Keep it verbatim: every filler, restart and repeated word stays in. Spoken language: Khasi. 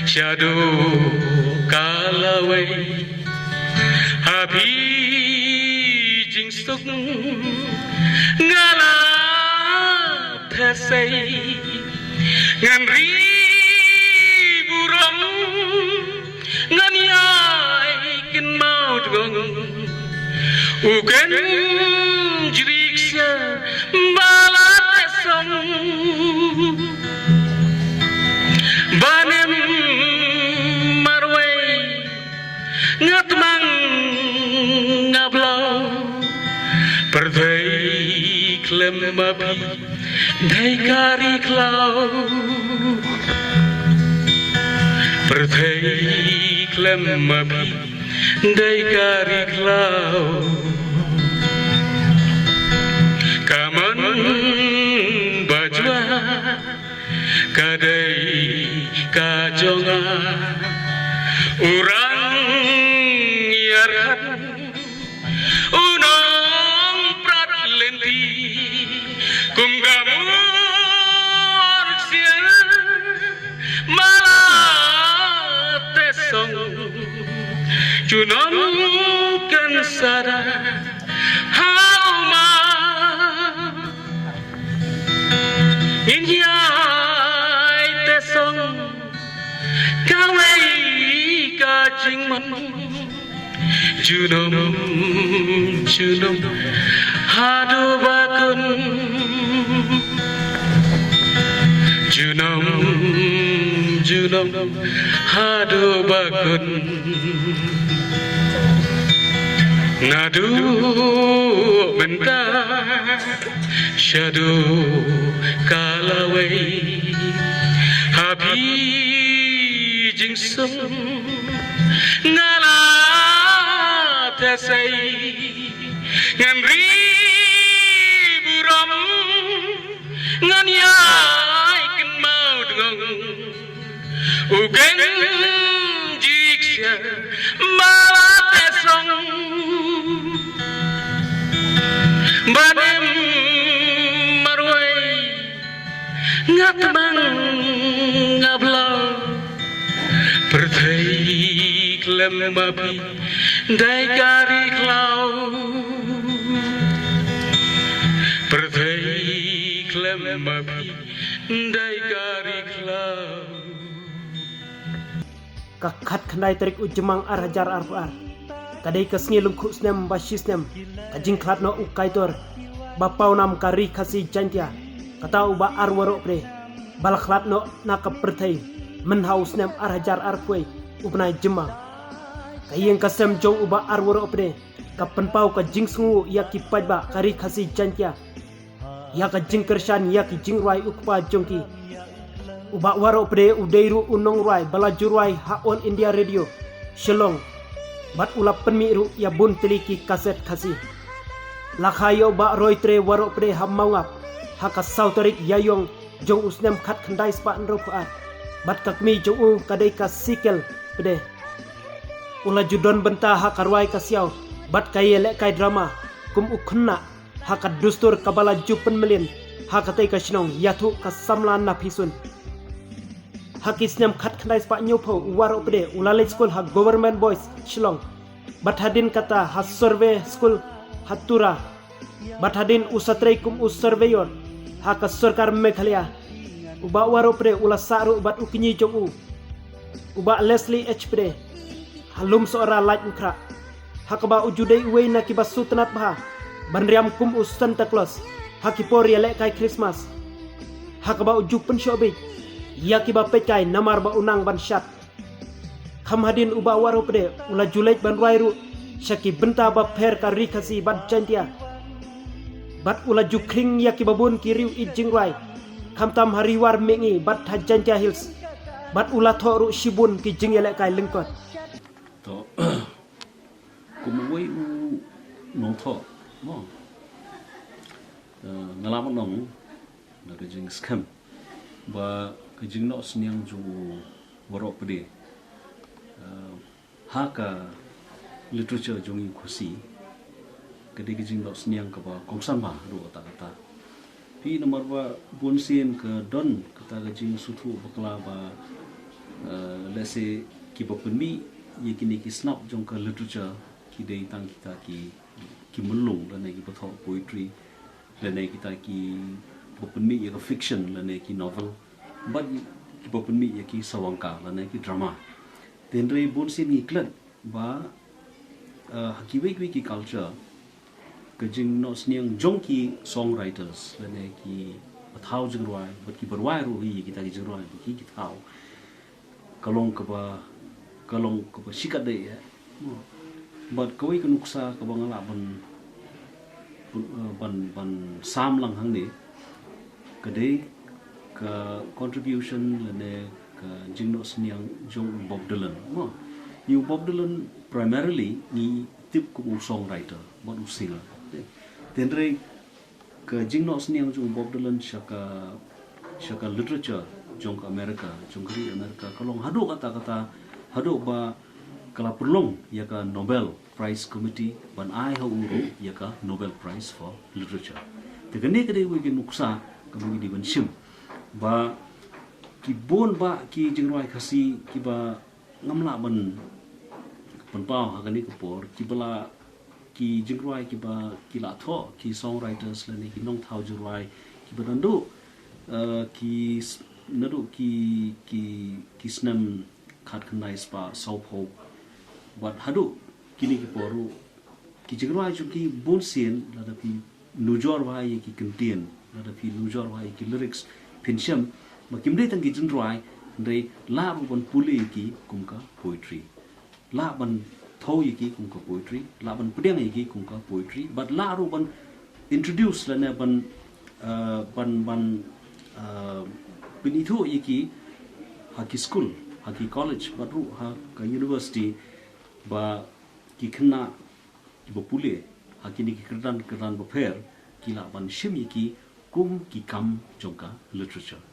Shaduh ka lawei ha phi jingsuk nga la theh sei, ngan ri burom, ngan ïai kynmaw dngong. U ken jrik sia ba la teh song. Banem marwei nga tmang nga blau. Pyrthei khlem ma phi dei ka ri khlaw. Pyrthei khlem ma phi dei ka ri khlaw. Ka mon ba jua ka dei ka jong nga. U rang ïar khat u nongprat lynti kum ka mur ksiar ma la teh song. Junom kan sa da ha u ma ngin ïai teh song. Kawei ka jingmut. Junom, junom, haduh ba kun. Junom, junom, haduh ba kun. Naduh mynta shaduh ka lawei ha phi jingsuk nga la theh sei, ngan ri burom, ngan ïai kynmaw dngong. U ken jrik sia ba la teh song. Banem marwei nga tmang nga blau. Pyrthei khlem ma phi dei ka ri khlaw. Pyrthei khlem ma phi dei ka ri khlaw. Ka khatkhyndai tarik u Jymmang ar hajar arphew ar, ka dei ka sngi lyngkhuh snem ba shi snem ka jingkhlad noh u kaitor ba pawnam ka Ri Khasi Jaiñtia, kata u Bah Arwarohpde, ba la khlad noh na ka pyrthei mynha u snem ar hajar arphew wei u bnai Jymmang. Ka ïing ka sem jong u Bah Arwarohpde ka pynpaw ka jingsngew ïa ki paidbah ka Ri Khasi Jaiñtia ïa ka jingkyrshan ïa ki jingrwai u kpa jong ki. U Bah Warohpde u dei ruh u nongrwai ba la ju rwai ha All India Radio Shillong, bad u la pynmih ruh ïa bun tylli ki kaset Khasi. La kha ïa u Bah Roytre Warohpde ha Mawngap ha ka saw tarik Ïaïong jong u snem khatkhyndai spah hynriewphew ar, bad ka kmie jong u ka dei ka Sikel Pde. U la ju don bynta ha ka rwai ka siaw bad ka ïalehkai drama kum u khynnah ha ka dustur kaba la ju pynmlien ha katei ka shnong ïathuh ka samla na phi sun. Ha ki snem khatkhyndai spah hynñiewphew u Warohpde u la leit skul ha Government Boys Shillong, bad hadien kata ha Survey School ha Tura, bad hadien u sa trei kum u surveyor ha ka sorkar Meghalaya. U Bah Warohpde u la sah ruh bad u kñi jong u, u Bah Leslie H Pde, ha Lumsohra Laitumkhrah, ha kaba u ju dei uwei na kiba sngewtynnad bha ban riam kum u Santa Claus ha ki por ïalehkai Krismas, ha kaba u ju pynshoh bieit ïa kiba peitkai namar ba u nang ban shad. Kham hadien u Bah Warohpde u la ju leit ban rwai ruh sha ki bynta bapher ka Ri Khasi bad Jaiñtia, bad u la ju khring ïa kiba bun ki riew ïeit jingrwai, khamtam ha Ri War Mihngi bad ha Jaiñtia Hills, bad u la thoh ruh shibun ki jingïalehkai lyngkot. To, kum uwei u nongthoh, mo, eh, nga lah ban ong da ka jingskhem ba ka jingnoh synñiang jong u Warohpde, eh, ha ka literature jong ngi Khasi ka dei ka jingnoh synñiang kaba kongsan bha haduh katta katta. Phi, namar ba bun sien ka don kata ka jingsngewthuh bakla ba Uh, lehse kiba pynmih ïa kine ki snap jong ka literature ki dei tang kita ki ki myllung lane kiba thoh poetry lane kita kiba pynmih ïa ka fiction lane ki novel bad kiba pynmih ïa ki sawang ka lane ki drama. Te hynrei bun sien ngi klet ba uh, ha kiwei kiwei ki culture ka jingnoh sniang jong ki songwriters lane ki pathaw jingrwai bad kiba rwai ruh hi kita ki jingrwai bad ki ki thaw ka long kaba ka long kaba shikatdei eh. Bad kawei ka nuksa kaba nga lah ban ban ban sam lang hangne ka dei ka contribution lane ka jingnoh sniang jong Bob Dylan. Mo, ïa Bob Dylan primarily ngi tip kum u songwriter bad u singer. Te hynrei ka jingnoh sniang jong Bob Dylan sha ka sha ka literature jong ka America, jong ka ri America ka long haduh kata kata haduh ba ka la pynlong ïa ka Nobel Prize Committee ban ai ha u ruh ïa ka Nobel Prize for Literature. Te kane ka dei wei ka nuksa kaba ngi dei ban shim ba ki bun ba ki jingrwai Khasi kiba ngam lah ban pynpaw ha kane ka por kiba la ki jingrwai kiba ki la thoh ki songwriters lane ki nongthaw jingrwai kiba naduh uh, ki naduh ki ki ki snem khatkhyndai spah sawphew bad haduh kine ki por ruh ki jingrwai jong ki bun sien lada phi nujor bha ïa ki kyntien lada phi nujor bha ïa ki lyrics phin shem ba kim dei tang ki jingrwai hynrei lah ruh ban pule ïa ki kum ka poetry. Lah ban thoh ïa ki kum ka poetry, lah ban pdiang ïa ki kum ka poetry bad lah ruh ban introduce lane ban uh, ban ban uh, pynithuh ïa ki ha ki school, ha ki college bad ruh ha ka university ba ki khynnah kiba pule ha kine ki kyrdan kyrdan bapher ki lah ban shim ïa ki kum ki kam jong ka literature.